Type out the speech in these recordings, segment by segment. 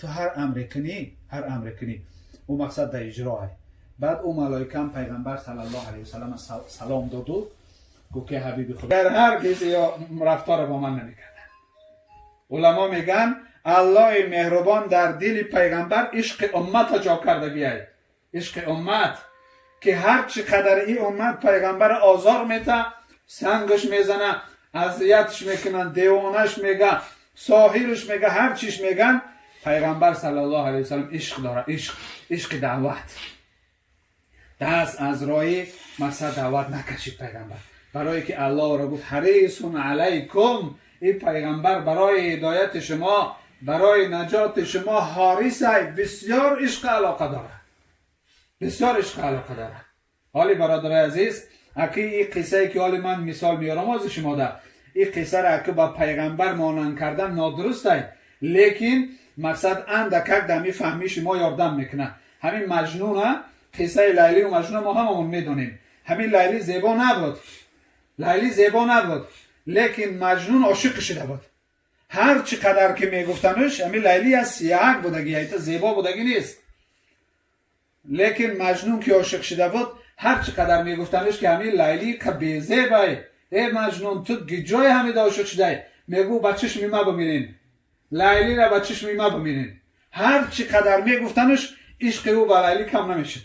Ту ҳар амре кунӣ, ҳар амре кунӣ, ӯ мақсад дар иҷроа. Баъд ӯ малоикам пайғамбар саллаллоҳу алайҳи васаллам салом доду гуфт ки ҳабиби худо дар ҳаргиз ё рафторро бо ман намекарданд. Уламо мегӯянд, Аллоҳи меҳрубон дар дили пайғамбар ишқи уммата ҷо кардагиай, ишқи уммат, ки ҳар чӣ қадар ин уммат пайғамбара озор мета, сангаш мезана, азиятш мекунанд, девонаш мега, соҳирш мега, ҳар чиш меган, пайғамбар саллаллоҳу алайҳи васаллам ишқ дора, ишқ, ишқи даъват. Даст аз роҳи мақсад даъват накашид пайғамбар, барое ки Аллоҳро гуфт: ҳарисун алайкум. Ин пайғамбар барои ҳидояти шумо, барои наҷоти шумо ҳорисай, бисёр ишқи алоқа дорад, бисёр ишқи алоқа дорад. Ҳоли, бародарои азиз, аки ин қиссае ки ҳоли ман мисол меорам ози шумода, ин қиссаро аки ба пайғамбар монанд кардан нодурустай, лекин мақсад андакак дар ҳамин фаҳмии шумо ёрдам мекунад. Ҳамин Маҷнуна, қиссаи Лайлию Маҷнуна мо ҳамамон медонем. Ҳамин Лайли зебо набуд, Лайли зебо набуд, лекин Маҷнун ошиқи шуда буд. Ҳар чӣ қадар ки мегуфтануш, ҳамин Лайли аз сияҳак будаги, айта зебо будаги нест, лекин Маҷнун ки ошиқ шуда буд, ҳар чӣ қадар мегуфтануш ки ҳамин Лайли ка безебай, э Маҷнун, ту гиҷои ҳамида ошиқ шудай? Мегӯ: «Ба чишми ма бимирин, Лайлира ба чишми ма бимирин». Ҳар чӣ қадар мегуфтануш, ишқи ӯ ба Лайли кам намешуд.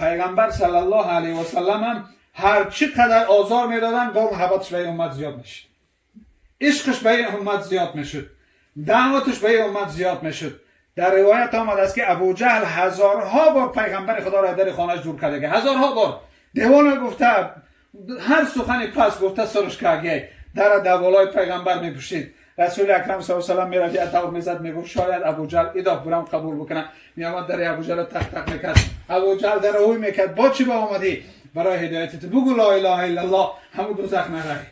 Пайғамбар саллаллоҳу алайҳи васаллам ҳам ҳар чӣ қадар озор медоданд, бо муҳаббаташ ба ин уммат зиёд мешуд, ишқаш ба ин уммат зиёд мешуд, даъваташ ба ин уммат зиёд мешуд. Дар ривоят омадааст ки Абуҷаҳл ҳазорҳо бор пайғамбари худоро дари хонааш дур кардаги, ҳазорҳо бор девона гуфта, ҳар сухани пас гуфта, сурш карги, дара даволои пайғамбар мепӯшид. Расули акрам с салам мерафт, як давр мезад, мегуфт: «Шояд Абуҷаҳл идоф бурам қабул бикунам». Меомад, дари Абуҷаҳл тақ тақ мекард, Абуҷаҳл дара ҳуй мекард: «Бо чӣ ба омадӣ?» «Барои ҳидояти ту, бугу ло илаҳа иллаллоҳ, ҳаму дузах нарай».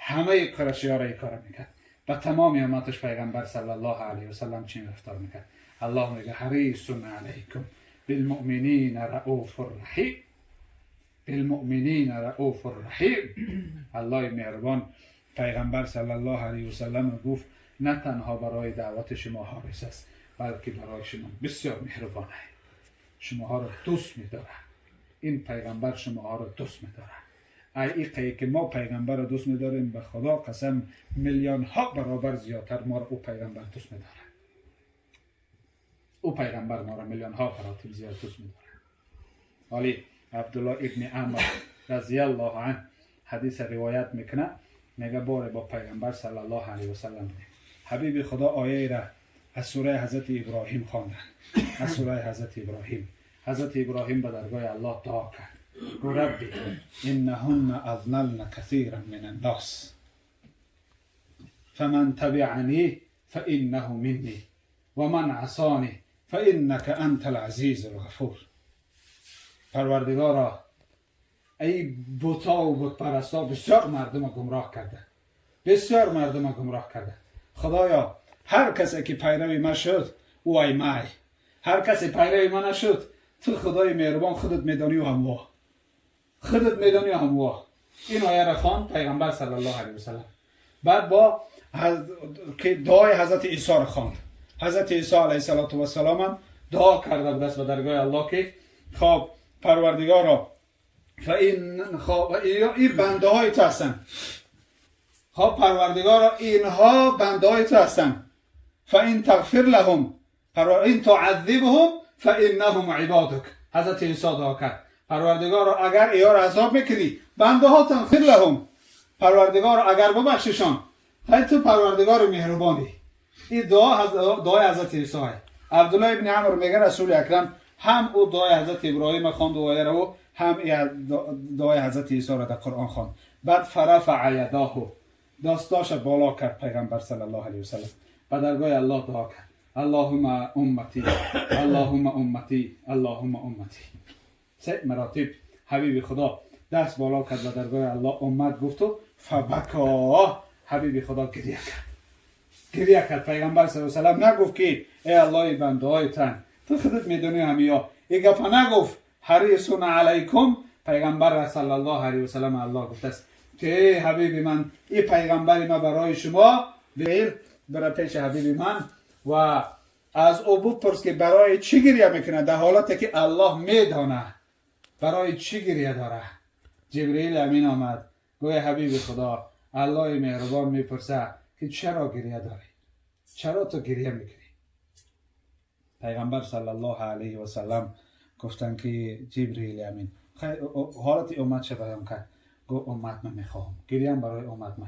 Ҳамаи қурашиёро ин кора мекард. Ба тамоми умматаш пайғамбар саллаллоҳу алайҳи васаллам чӣ рафтор мекард? Аллоҳ мега: ҳарисун алайкум билмуъминина рауфур раҳим, билмуъминина рауфур раҳим. Аллоҳи меҳрубон пайғамбар саллаллоҳу алайҳи васаллам гуфт: на танҳо барои даъвати шумо ҳорис аст, балки барои шумо бисёр меҳрубон аст, шумоҳоро дӯст медорад. Ин пайғамбар шумоҳоро дӯст медорад. Ай иқае ки мо пайғамбарро дӯст медорем, ба Худо қасам, миллионҳо баробар зиёдтар моро ӯ пайғамбар дӯст медорад. Ӯ пайғамбар моро миллионҳо маротиб зиёд дӯст медорад. Ҳоли Абдулло ибни Амр разияллоҳу ан ҳадиса ривоят мекунад, мега: боре бо пайғамбар саллаллоҳу алайҳи васаллам будем. Ҳабиби Худо ояера аз сураи ҳазрати Иброҳим хонданд, аз сураи ҳазрати Иброҳим. Ҳазрати Иброҳим ба даргоҳи Аллоҳ дуо кард, гуфт: «Рабби иннаҳунна азлална касиран мин аннос, фаман табиани фаиннаҳу минни, ва ман асани фаиннака анта алазизу алғафур». Парвардигоро, ай бутову бутпарастҳо бисёр мардума гумроҳ карда, бисёр мардума гумроҳ карда. Худоё, ҳар касе ки пайрави ма шуд, ӯ ай май, ҳар касе пайрави ма нашуд, ту Худои меҳрубон худат медонию ҳамво, худат медонию ҳамво. Ин ояра хонд пайғамбар саллаллоҳу алайҳи васаллам. Баъд бо ки дуои ҳазрати Исоро хонд. Ҳазрати Исо алайҳиссалоту вассалом ҳам дуо карда будааст ба даргоҳи Аллоҳ ки хоб, Парвардигоро, ин бандаҳои ту ҳастанд, хоб, Парвардигоро, инҳо бандаҳои ту ҳастанд, фаин тағфир лаҳум, ин туаззибҳум фаиннаҳум ибодук. Ҳазрати Исо дуо кард: «Парвардигоро, агар иёро азоб мекунӣ, бандаҳотан, фир лаҳум, Парвардигоро, агар бубахшишон, хай, ту Парвардигори меҳрубонӣ». Ин дуо дуои ҳазрати Исое. Абдулло ибни Амр мега: Расули акрам ҳам ӯ дуои ҳазрати Иброҳима хонду ояро, ҳам дуои ҳазрати Исоро дар Қуръон хонд. Баъд фарафаа ядоҳу, дастоша боло кард пайғамбар саллаллоҳу алайҳи васаллам, ба даргоҳи Аллоҳ дуо кард: «Аллоҳума уммати, аллоҳума уммати, аллоҳума уммати». Се маротиб ҳабиби Худо даст боло кард ба даргоҳи Аллоҳ, уммат гуфту фабако, ҳабиби Худо гиря кард, гиря кард. Пайғамбар са салам нагуфт ки э Аллоҳи, бандаҳои тан, ту худат медонӣ ҳамиё, и гапа нагуфт. Ҳарисун алайкум пайғамбар саллаллоҳу алайҳи васалам Аллоҳ гуфтааст ки э ҳабиби ман, и пайғамбари ма барои шумо бир бира пеши ҳабиби ман. و از او بپرس که برای چی گریه میکنه، در حالتی که الله میدانه برای چی گریه داره. جبرئیل امین آمد، گوی حبیب خدا، الله مهربان میپرسه که چرا گریه داری، چرا تو گریه میکنی؟ پیغمبر صلی الله علیه و سلم گفتن که جبرئیل امین حالت امت چه بیان کرد؟ گفت امت من میخواهم، گریم برای امت من.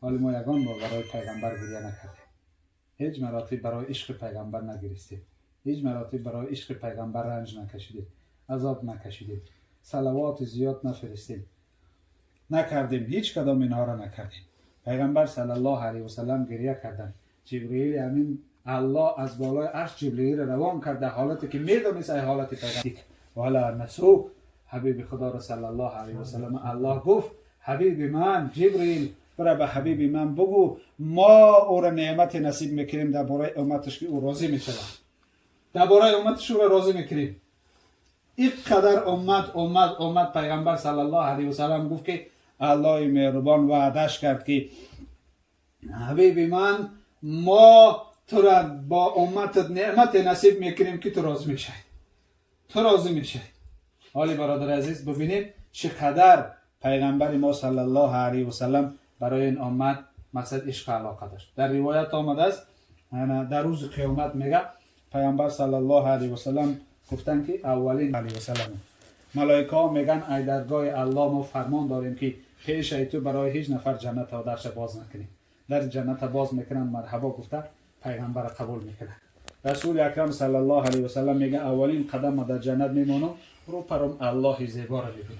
ولی ما یگان بار برای پیغمبر گریه نکردیم، هیچ مراتب برای عشق پیغمبر نگریستیم، هیچ مراتب برای عشق پیغمبر رنج نکشیدیم، عذاب نکشیدیم، صلوات زیاد نفرستیم، نکردیم، هیچ کدام اینها را نکردیم. پیغمبر صلی الله علیه و سلم گریه کردن. جبرئیل امین الله از بالای عرش جبرئیل را روان کرد، در حالتی که میدونست ای حالت پیغمبر ولا نسو. حبیب خدا را صلی الله علیه و سلم الله گفت حبیب من جبرئیل، برا به حبیب من بگو ما او را نعمت نصیب میکنیم در برای امتش که او راضی میشود، در برای امتش او را راضی میکنیم. اینقدر امت امت امت. پیغمبر صلی الله علیه و سلم گفت که الله مهربان وعدش کرد که حبیب من، ما تو را با امتت نعمت نصیب میکنیم که تو راضی میشی، تو راضی میشی. حالی برادر عزیز، ببینیم چقدر پیغمبر ما صلی الله علیه و سلم برای این امت مقصد عشق علاقه داشت. در روایت آمده است در روز قیامت میگه پیامبر صلی الله علیه و سلم گفتن که اولین علیه و سلم ملائکه ها میگن ای درگاه الله، ما فرمان داریم که پیش ای تو برای هیچ نفر جنت ها درش باز نکنیم. در جنت باز میکنن، مرحبا گفته پیغمبر قبول میکنه. رسول اکرم صلی الله علیه و سلم میگه اولین قدم در جنت میمونم، رو پرم الله زیبا را میبینم،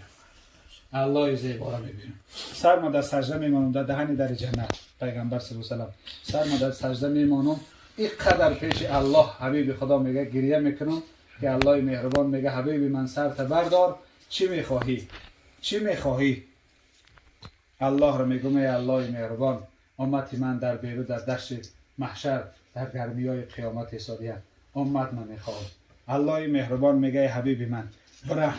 الله زیبا را میبینم، سر ما در سجده میمانم در دهن در جنت. پیغمبر صلی الله علیه و سلم سر ما در سجده میمانم، اینقدر پیش الله حبیب خدا میگه گریه میکنم که الله مهربان میگه حبیب من سر بردار، چی میخواهی، چی میخواهی؟ الله را میگم ای الله مهربان، امت من در بیرون در دشت محشر در گرمی های قیامت ایستاده‌اند، امت من میخواهم. الله مهربان میگه حبیب من، برا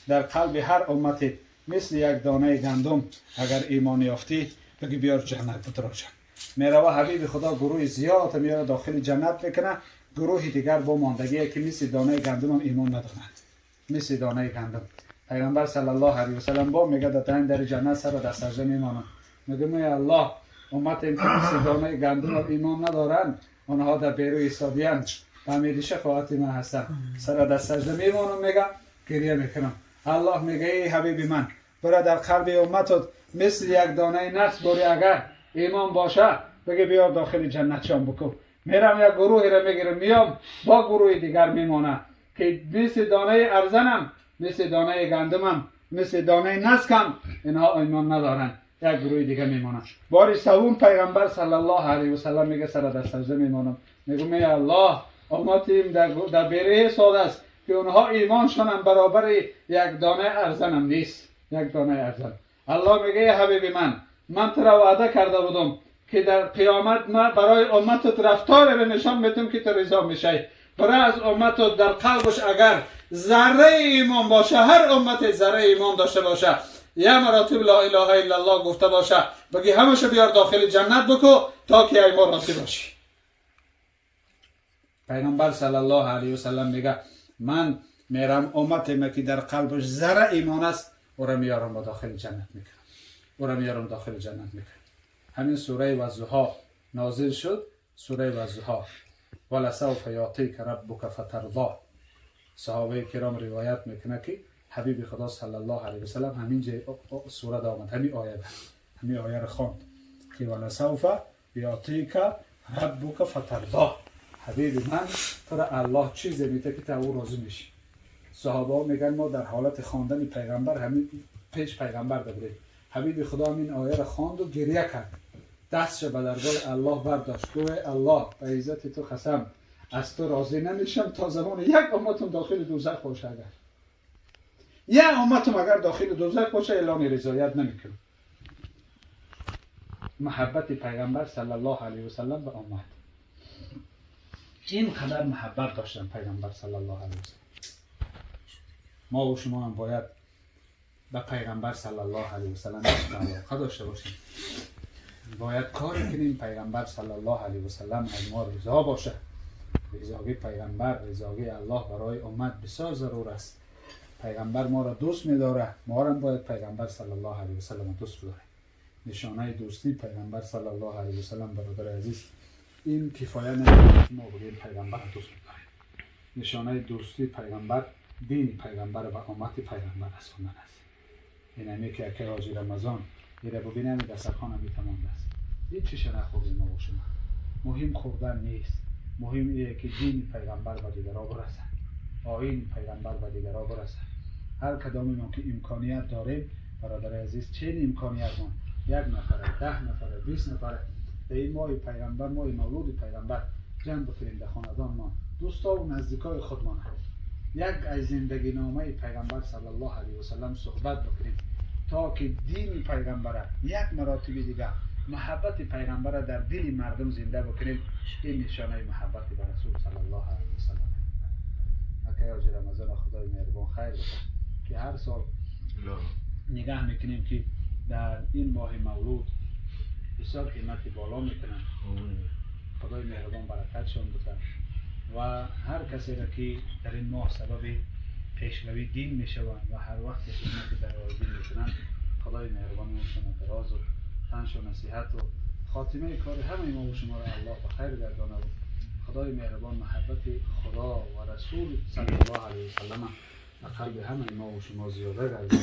در قلب هر امتی مثل یک دانه گندم اگر ایمان یافتی بگی بیار جنت بتراشم. میروه حبیب خدا گروه زیاد میاره داخل جنت میکنه، گروه دیگر با ماندگی که مثل دانه گندم هم ایمان ندارند، مثل دانه گندم. پیغمبر صلی الله علیه و سلم با میگه در در جنت سر در سجده میمانم، میگه ای الله، امت این که مثل دانه گندم هم ایمان ندارند، آنها در بیرو ایستادی‌اند، به همیشه خواهت من هستند، سر در سجده میمانم، میگه گریه میکنم. الله میگه ای حبیب من، برا در قلب امتت مثل یک دانه نسک باری اگر ایمان باشه بگه بیار داخل جنت شام بکن. میرم یک گروهی را میگیرم میام، با گروه دیگر میمانه که مثل دانه ارزنم، مثل دانه گندمم، مثل دانه نسکم اینها ایمان ندارن، یک گروه دیگه میمانه. باری سوم پیغمبر صلی الله علیه و سلم میگه سر در سجده میمانم، میگم ای الله، امتیم در بیره ساده است که اونها ایمانشان هم برابر یک دانه ارزنم نیست، یک دانه ارزن. الله میگه حبیب من، من تو را وعده کرده بودم که در قیامت ما برای امتت رفتار را نشان میتم که تو رضا میشی. برای از امتت در قلبش اگر ذره ایمان باشه، هر امت ذره ایمان داشته باشه، یه مراتب لا اله الا الله گفته باشه، بگی همشو بیار داخل جنت بکو تا که ای ما راضی باشی. پیغمبر صلی الله علیه و سلم میگه من میرم امت ما که در قلبش ذره ایمان است او را میارم با داخل جنت میکنم، او را میارم داخل جنت میکنم. همین سوره والضحی نازل شد، سوره والضحی، ولسوف یعطیک ربک فترضی. صحابه کرام روایت میکنه که حبیب خدا صلی الله علیه و سلم همین جای سوره آمد، همین آیه ده، همین آیه را خواند که ولسوف یعطیک ربک فترضی. حبیب من، تو را الله چیزی میده که تو او راضی میشی. صحابه میگن ما در حالت خواندن پیغمبر همین پیش پیغمبر بودیم، حبیب خدا همین آیه را خواند و گریه کرد، دستش به درگاه الله برداشت، گفت الله به عزت تو قسم از تو راضی نمیشم تا زمان یک امتم داخل دوزخ باشه. اگر یک امتم اگر داخل دوزخ باشه اعلام رضایت نمیکنم. محبت پیغمبر صلی الله علیه و سلم به امت، این قدر محبت داشتن پیغمبر صلی الله علیه و سلم. ما و شما هم باید به پیغمبر صلی الله علیه و سلم علاقه داشته باشیم. Бояд кори кунем پیغمبر صلی الله علیه و سلم از ما رضا باشه. رضاگی پیغمبر، رضاگی الله برای امت بسیار ضرور است. پیغمبر ما را دوست می‌داره، ما را باید پیغمبر صلی الله علیه و سلم دوست بداریم. نشانه دوستی پیغمبر صلی الله علیه و سلم، برادر عزیز، این کفایه نمی‌کنه که ما بگیم پیغمبر دوست می‌داریم. نشانه دوستی پیغمبر دین پیغمبر و امت پیغمبر رساندن است. این همی که اکه حاجی رمضان ایره ببینم دسترخوان همی تمام است. هیچ چیز نخوردیم ما و شما. مهم خوردن نیست، مهم اینه که دین پیغمبر به دیگران برسد، آیین پیغمبر به دیگران برسد. هر کدام ما که امکانیت داریم، برادر عزیز، چه امکانیت ما 1 نفره، 10 نفره، 20 نفره، در این ماه پیغمبر، ماه مولود پیغمبر، جمع بکنیم در خاندان ما، دوستا و نزدیکای خودمان، یک از زندگی نامه پیغمبر صلی الله علیه و سلم صحبت بکنیم تا که دین پیغمبر یک مراتب دیگه محبت پیغمبر در دل مردم زنده بکنیم. این نشانه محبت به رسول صلی الله علیه و سلم. اکه حاجی رمضان، خدای مهربان خیر بده که هر سال نگاه میکنیم که در این ماه مولود بسیار همت بالا میکنن. خدای مهربان برکتشان بده و هر کسی را که در این ماه سبب پیشروی دین میشوند و هر وقت خدمت در راه دین میکنند، خدای مهربان اونشان دراز و تنش و نصیحت و خاتمه کار همه ما و شما را الله به خیر گردانه و خدای مهربان محبت خدا و رسول صلی الله علیه وسلم به قلب همه ما و شما زیاده گردانه.